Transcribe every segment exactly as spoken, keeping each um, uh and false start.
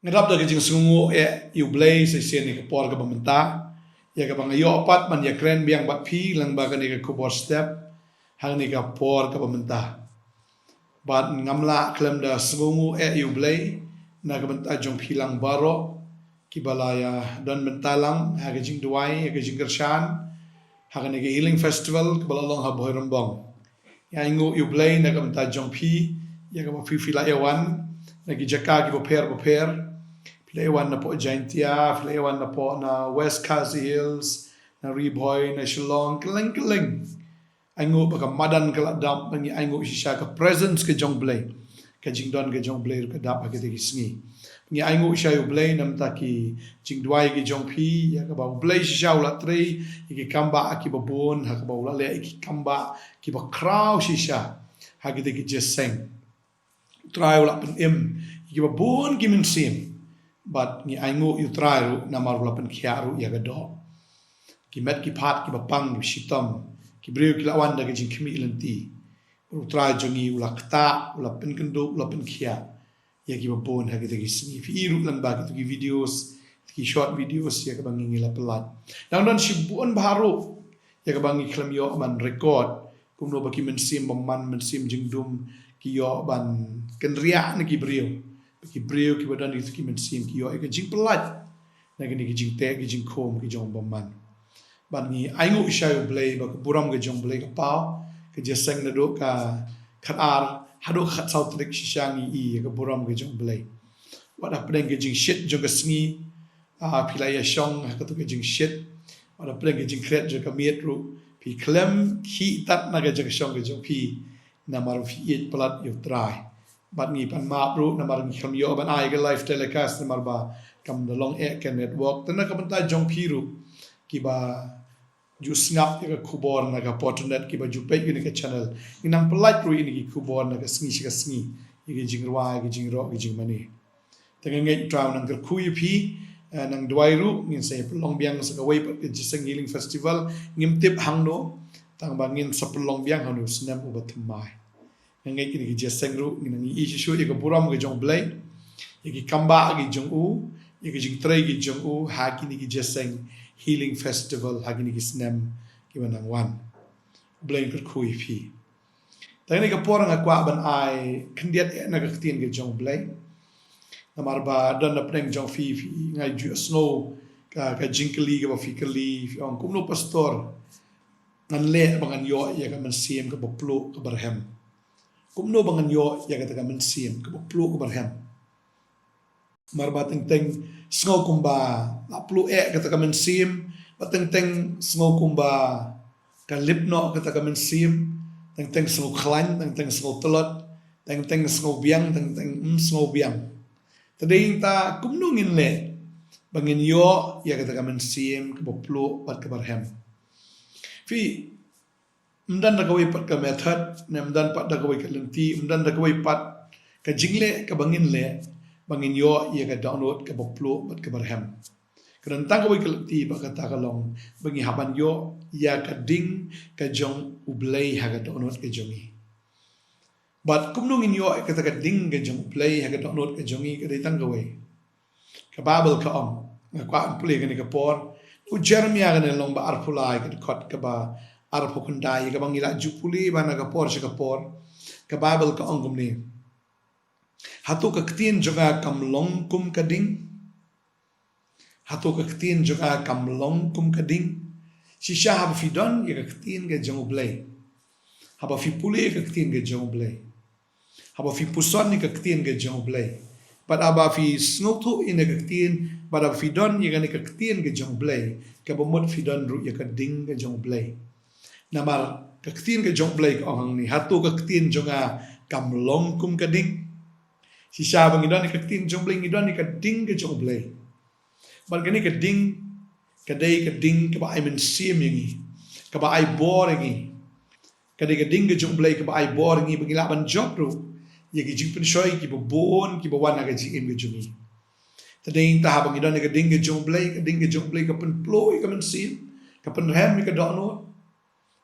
Nga dap da ka jingsngewnguh ïa U Blei sa shisien ïa ka por kaba mynta, ïa kaba nga ïoh pat ban ïakren biang bad phi lyngba kane ka khubor step ha kane ka por kaba mynta. Bad ngam lah khlem da sngewnguh ïa U Blei na ka bynta jong phi lang baroh kiba la ïa don bynta lang ha ka jingduwai, ha ka jingkyrshan ha kane ka Healing Festival kaba la long ha Bhoirymbong. Nga ainguh ïa U Blei na ka bynta jong phi, ïa kaba phi phi la ïa wan na ki jaka kiba pher bapher. Phi la ïa wan na poh Jaintia, phi la ïa wan na poh na West Khasi Hills, na Ri Bhoi, na Shillong, kylleng kylleng. Ainguh ba ka madan ka la dap, ba ngi ainguh shisha ka presence ka jong U Blei, ka jingdon ka jong U Blei ruh ka dap ha kita ki sngi. Ngi ainguh shisha ïa U Blei namar ki jingduwai ki jong phi, ïa kaba U Blei shisha u la trei ïa ki kambah kiba bun, ha kaba u la leh ïa ki kambah kiba khraw shisha ha kita ki jingïaseng. U Trai u la pynim ïa kiba bun ki mynsiem. Bad ngi ainguh ïa U Trai ruh namar u la pynkhiah ruh ïa ka doh. Ki met ki phad kiba pang kiba shitom, ki briew ki la wan da ka jingkhmih lynti. U Trai jong ngi u la ktah, u la pynkyndup, u la pynkhiah ïa kiba bun ha kita ki sngi. Phi i ruh lyngba kita ki videos, kita ki short videos ïa kaba ngi ngi la pyllait. Dang don shibun bha ruh ïa kaba ngi khlem ïoh ban record, kumno ba ki mynsiem bymman, mynsiem jingdum ki ïoh ban kynriah na ki briew. Ba ki briew kiba don kita ki mynsiem ki ïoh ïa ka jingpyllait na kine ki jingteh ki jingkhum ki jong bymman. Bad ngi ainguh shisha ïa U Blei ba ka burom ka jong U Blei ka paw, ka jingïaseng naduh ka khatar haduh ka khatsaw tarik shisha ngi i ïa ka burom ka jong U Blei. Wat hapdeng ka jingshit jong ka sngi, ah, phi la ïa shong ha kato ka jingshit. Wat hapdeng ka jingkhriat jong ka miet ruh, phi khlem khih tat na ka jingshong ka jong phi, namar phi ïeit palat ïa U Trai. Bad ngi pan map ruh namar ngi khlem ïoh ban ai ka live telecast namar ba kam da long eh ka network. Te na ka bynta jong phi ruh kiba ju sngap ïa ka khubor na ka por internet, kiba ju peit ïa kane ka channel, ngi nang pyllait ruh ïa kine ki khubor na ka sngi sha ka sngi, ïa ki jingrwai, ïa ki jingïaroh, ïa ki jingmane. Te nga ngeit U Trai u nang kyrkhu ïa phi, eh, nang duwai ruh, ngin sa ïa pynlong biang sa kawei pat ka jingïaseng Healing Festival, ngim tip hangno, tang ba ngin sa pynlong biang ha une u snem uba thymmai. Nga ngeit kine ki jingïaseng ruh ngi nang ïohi shuh shuh ïa ka burom ka jong U Blei, ïa ki kambah ki jong u, ïa ki jingtrei ki jong u ha kine ki jingïaseng Healing Festival ha kine ki snem kiba nang wan. U Blei un kyrkhu ïa phi. Te kane ka por nga kwah ban ai khyndiat eh na ka ktien ka jong U Blei. Namar ba don na pdeng jong phi, phi nga ju sngew ka, ka jingkylli kaba phi kylli, phi ong kumno pastor ngan leh ba ngan ïoh ïa ka mynsiem kaba pluh kaba rhem. Kumno ba ngan ïoh ïa kata ka mynsiem kaba pluh kaba rhem. Namar ba teng teng sngew kumba la pluh eh kata ka mynsiem, ba teng teng sngew kumba ka lip noh kata ka mynsiem, teng teng sngew khlaiñ, teng teng sngew tlot, teng teng sngew biang, teng teng ym sngew biang. Te dei ïa kata kumno ngin leh ba ngin ïoh ïa kata ka mynsiem kaba pluh bad kaba rhem. Phi, ym don da kawei pat ka method, ne ym don pat da kawei ka lynti, ym don da kawei pat ka jingleh kaba ngin leh ba ngin ïoh ïa ka dohnud kaba pluh bad kaba rhem. Ka don tang kawei ka lynti bad kata ka long ba ngi hap ban ïoh ïa ka ding ka jong U Blei ha ka dohnud ka jong ngi. Bad kumno ngin ïoh ïa kata ka ding ka jong U Blei ha ka dohnud ka jong ngi, ka dei tang kawei. Ka Baibl ka ong, nga kwah ban pule kane ka por. U Jeremiah kane lynnong ba arphew lai, ka dkhot kaba arphew khyndai, kaba ngi la ju pule ba na ka por sha ka por. Ka Baibl ka ong kumne: Hato ka ktien jong nga kam long kum ka ding? Hato ka ktien jong nga kam long kum ka ding? Shisha haba phi don ïa ka ktien ka jong U Blei, haba phi pule ïa ka ktien ka jong U Blei, haba phi puson ïa ka ktien ka jong U Blei, bad haba phi sngewthuh ïa ka ktien, bad haba phi don ïa kane ka ktien ka jong U Blei, kaba mut phi don ruh ïa ka ding ka jong U Blei. Namar ka ktien ka jong U Blei ka ong hangne: Hato ka ktien jong nga kam long kum ka ding? Shisha ba ngi don ïa ka ktien jong U Blei, ngi don ïa ka ding ka jong U Blei. Bad kane ka ding ka dei ka ding kaba ai mynsiem ïa ngi, kaba ai bor ïa ngi. Ka dei ka ding ka jong U Blei kaba ai bor ïa ngi ba ngi lah ban jop ruh ïa ki jingpynshoi kiba bun kiba wan ha ka jingim ka jong ngi. Te dei tang haba ngi don ïa ka ding ka jong U Blei, ka ding ka jong U Blei ka pynpluh ïa ka mynsiem, ka pynrhem ïa ka dohnud.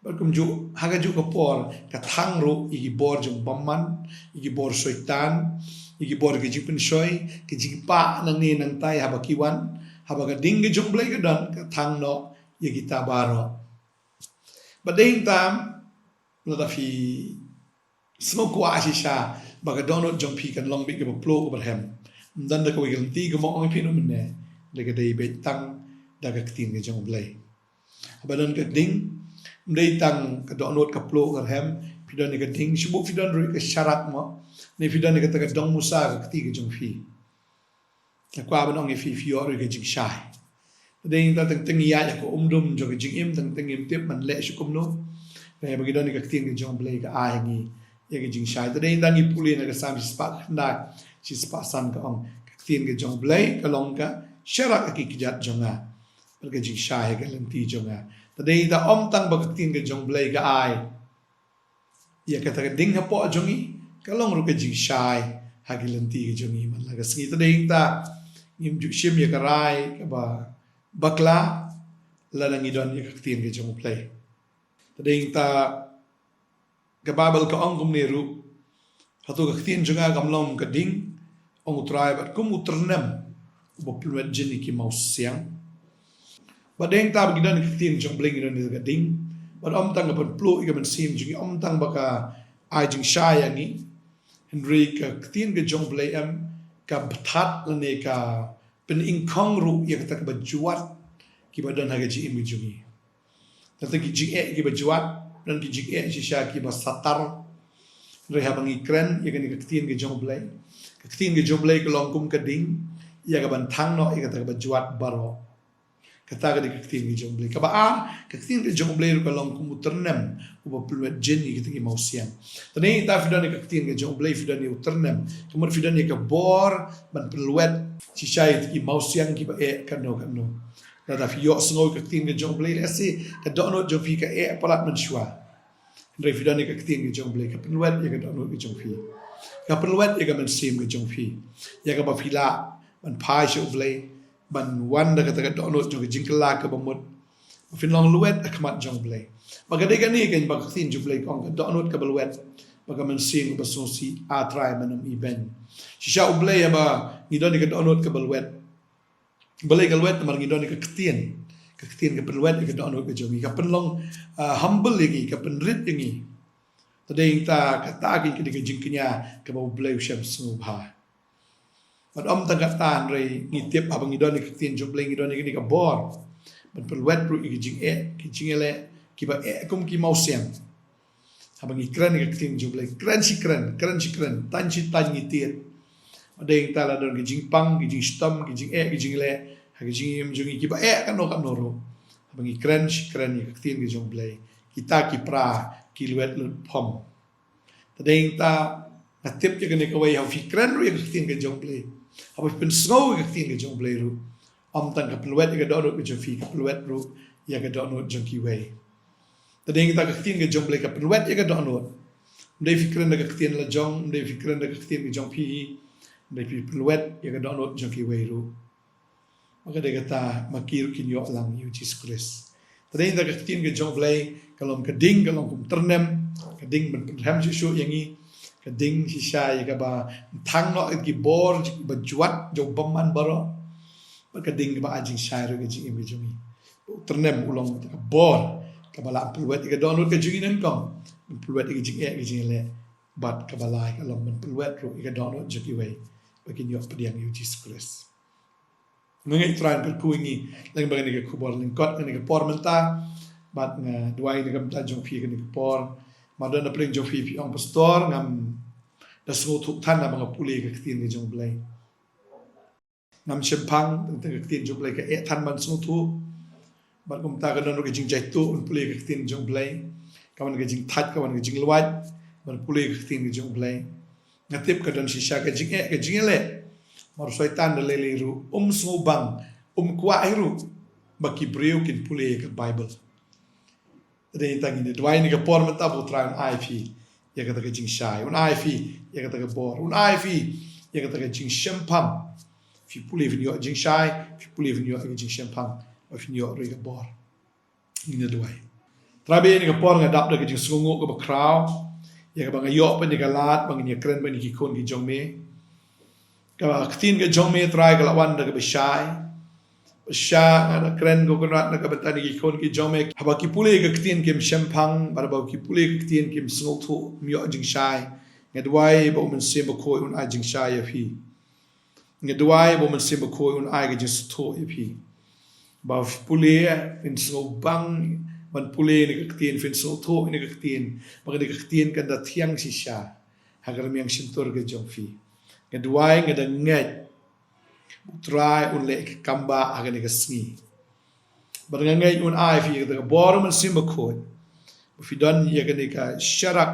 Bad kumjuh ha kajuh ka por ka thang ruh ïa ki bor jong bymman, ïa ki bor soitan, ïa ki bor ka jingpynshoi, ka jingpah nangne nangtai haba ki wan, haba ka ding ka jong U Blei ka don, ka thang noh ïa kita baroh. Bad dei tam, lada phi sngew kwah shisha ba ka dohnud jong phi kan long beit kaba pluh kaba rhem, ym don da kawei ka lynti kumba ong ïa phi noh mynne, da ka dei beit tang da ka ktien ka jong U Blei. Haba don ka ding, ym dei tang ka dohnud ka pluh ka rhem, phi don ïa ka ding, shu buh phi don ruh ïa ka sharak mo, ne phi don ïa kata ka dong musa ka kti ka jong phi. Nga kwah ban ong ïa phi, phi ïoh ruh ïa ka jingshai. Te dei tang teng teng ïa ka umdum jong ka jingim, teng teng ngim tip ban leh shuh kumno. Te ba ngi don ïa ka ktien ka jong U Blei ka ai ngi ïa ka jingshai. Te dei tang ngi pule na ka Salm shispah khyndai, shispah san ka ong, ka ktien ka jong U Blei ka long ka sharak ha ki kjat jong nga, bad ka jingshai ha ka lynti jong nga. Te dei tang ym tang ba ka ktien ka jong U Blei ka ai ïa kata ka ding hapoh jong ngi, ka long ruh ka jingshai ha ki lynti ka jong ngi man la ka sngi. Te dei tang ngim ju shim ïa ka rai kaba bakla lada ngi don ïa ka ktien ka jong U Blei. Te dei tang ka Baibl ka ong kumne ruh, hato ka ktien jong nga kam long ka ding, ong U Trai, bad kum u tyrnem uba pynwet jin ïa ki mawsiang? Bad dei tang ba ngi don ïa ka ktien jong U Blei ngi don ïa ka ding, bad ym tang ka pynpluh ïa ka mynsiem jong ngi, ym tang ba ka ai jingshai ïa ngi, hynrei ka ktien ka jong U Blei em ka bthat lane ka pyningkhong ruh ïa kata kaba jwat kiba don ha ka jingim ka jong ngi. Kata ki jingeh kiba jwat, don ki jingeh shisha kiba satar. Hynrei haba ngi kren ïa kane ka ktien ka jong U Blei, ka ktien ka jong U Blei ka long kum ka ding ïa kaban thang noh ïa kata kaba jwat baroh. Kata ka dei ka ktien ka jong U Blei. Kaba ar, ka ktien ka jong U Blei ruh ka long kum u tyrnem uba pynwet jin ïa kita ki mawsiang. Te dei tang phi don ïa ka ktien ka jong U Blei, phi don ïa u tyrnem, ka mut phi don ïa ka bor ban pynwet shisha ïa kita ki mawsiang kiba eh katno katno. Lada phi ïohsngew ïa ka ktien ka jong U Blei, lehse ka dohnud jong phi ka eh palat mynshuwa, hynrei phi don ïa ka ktien ka jong U Blei, ka pynwet ïa ka dohnud ka jong phi, ka pynwet ïa ka mynsiem ka jong phi, ïa kaba phi lah ban phai sha U Blei, ban wan da kata ka dohnud jong ka jingkylla kaba mut, ba phin long lwet ha khmat jong U Blei. Bad ka dei kane keiñ ba ka ktien jong U Blei ka ong, ka dohnud kaba lwet bad ka mynsiem kaba sngewsih, A Trai, men ym ibeiñ. Shisha U Blei, haba ngi don ïa ka dohnud kaba lwet, balei ka lwet? Namar ngi don ïa ka ktien. Ka ktien ka pynwet ïa ka dohnud ka jong ngi, ka pynlong, ah, humble ïa ngi, ka pynrit ïa ngi. Te dei tang kata keiñ ka dei ka jingkñia kaba U Blei u shem sngewbha. Bad ym tang kata, hynrei ngi tip haba ngi don ïa ka ktien jong U Blei, ngi don ïa kane ka bor ban pynwet ruh ïa ki jingeh, ki jingeh leh kiba eh kum ki mawsiang. Haba ngi kren ïa ka ktien jong U Blei, kren shi kren, kren shi kren, tang shi tang ngi tied. Bad dei tang la don ki jingpang, ki jingshitom, ki jingeh, ki jingleh ha ki jingim jong ngi kiba eh katno katno ruh, haba ngi kren shi kren ïa ka ktien ka jong U Blei, kita ki pra ki lwet lut phom. Te dei tang nga tip ïa kane kawei, haba phi kren ruh ïa ka ktien ka jong U Blei, haba phi pynsngew ïa ka ktien ka jong U Blei ruh, ym tang ka pynwet ïa ka dohnud ka jong phi, ka pynwet ruh ïa ka dohnud jong kiwei. Te dei tang ka ktien ka jong U Blei ka pynwet ïa ka dohnud. Ym dei phi kren da ka ktien la jong, ym dei phi kren da ka ktien ka jong phi hi, ym dei phi pynwet ïa ka dohnud jong kiwei ruh. Ma ka dei kata ma ki ruh kin ïoh lang ïa U Jisu Khrist. Te dei tang ka ktien ka jong U Blei ka long ka ding, ka long kum tyrnem, ka ding ban pynrhem shuh shuh ïa ngi, ka ding shisha ïa kaba thang noh ïa ki bor kiba jwat jong u bymman baroh. Bad ka ding kaba ai jingshai ruh ïa ka jingim ka jong ngi. U tyrnem u long ka bor kaba lah pynwet ïa ka dohnud ka jong ngi nyngkong, pynwet ïa ka jingeh, ka jingleh, bad kaba lai ka long ban pynwet ruh ïa ka dohnud jong kiwei ba kin ïoh pdiang ïa U Jisu Khrist. Nga ngeit Trai un kyrkhu ïa ngi lyngba kane ka khubor lyngkot, kane ka por mynta. Bad nga duwai na ka bynta jong phi kane ka por. Ma don na pdeng jong phi phi ong, Pastor, ngam da sngewthuh than haba nga pule ka ktien ka jong U Blei. Ngam shemphang, tang ka ktien jong U Blei ka eh than ban sngewthuh. Bad kumta ka don ruh ka jingjaituh ban pule ka ktien jong U Blei. Ka wan ka jingthait, ka wan ka jinglwait ban pule ka ktien ka jong U Blei. Nga tip ka don shisha ka jingeh, ka jingeh leh. Mar Soitan da lei lei ruh um sngewbang, um kwah hi ruh ba ki briew kin pule ka Baibl. Te dei tang ngin ïa duwai na ka por mynta ba U Trai un ai phi ïa kata ka jingshai, un ai phi ïa kata ka bor, un ai phi ïa kata ka jingshemphang. Phi pule phin ïoh jingshai, phi pule phin ïoh ka jingshemphang, ba phin ïoh ruh ka bor. Ngin ïa duwai. Trai, ba ïa kane ka por nga dap da ka jingsngewnguh kaba khraw ïa kaba nga ïoh pat ïa ka lad ba ngin ïa kren bad ïa ki khun ki jong me. Ka ktien ka jong me Trai ka la wan da kaba shai. Shisha nga da kren ko Kynrad na ka bynta ki khun ki jong me. Haba ki pule ka ktien kim shemphang, bad haba ki pule ka ktien kim sngewthuh, ym ïoh jingshai. Nga duwai ba U Mynsiem Bakhuid un ai jingshai ïa phi. Nga duwai ba U Mynsiem Bakhuid un ai ka jingsngewthuh ïa phi. Ba pule, phin sngewbang ban pule ïa ka ktien, phin sngewthuh ïa ka ktien. Ba ka ktien kan da thiang shisha ha ka rmiang shyntur ka jong phi. Nga duwai, nga da ngeit U Trai un leh ka kam ba ha kane ka sngi. Bad nga ngeit un ai phi ïa kata ka bor U Mynsiem Bakhuid. Ba phi don ïa kane ka sharak,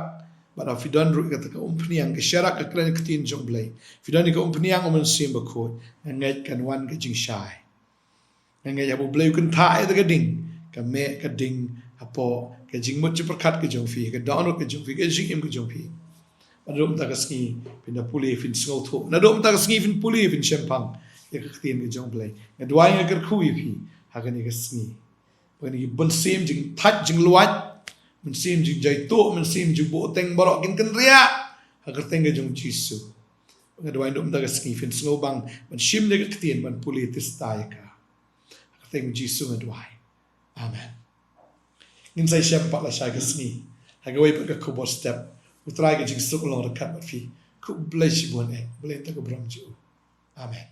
bad phi don ruh ïa kata ka umphniang, ka sharak ka kren ktien jong U Blei. Phi don ïa ka umphniang U Mynsiem Bakhuid. Nga ngeit kan wan ka jingshai. Nga ngeit haba U Blei u kynthah ïa kata ka ding, ka meh ka ding hapoh ka jingmut jingpyrkhat ka jong phi, ka dohnud ka jong phi, ka jingim ka jong phi. Naduh mynta ka sngi phin da pule, phin sngewthuh. Naduh mynta ka sngi phin pule, phin shemphang ïa ka ktien ka jong U Blei. Nga duwai, nga kyrkhu ïa phi ha kane ka sngi. Ba kane ka mynsiem jingthait jingluid, mynsiem jingjaituh, mynsiem jingbuhteng baroh kin kynriah ha ka kyrteng ka jong U Jisu. Nga duwai naduh mynta ka sngi phin sngewbang ban shim ïa ka ktien, ban pule tista ïa ka. Ha ka kyrteng U Jisu nga duwai. Amen. Ngin sa ïashem pat lashai ka sngi ha kawei pat ka khubor step. U Trai ka jingsuk long ryngkat bad phi. Khublei shibun eh. Blei to ka burom jong U. Amen.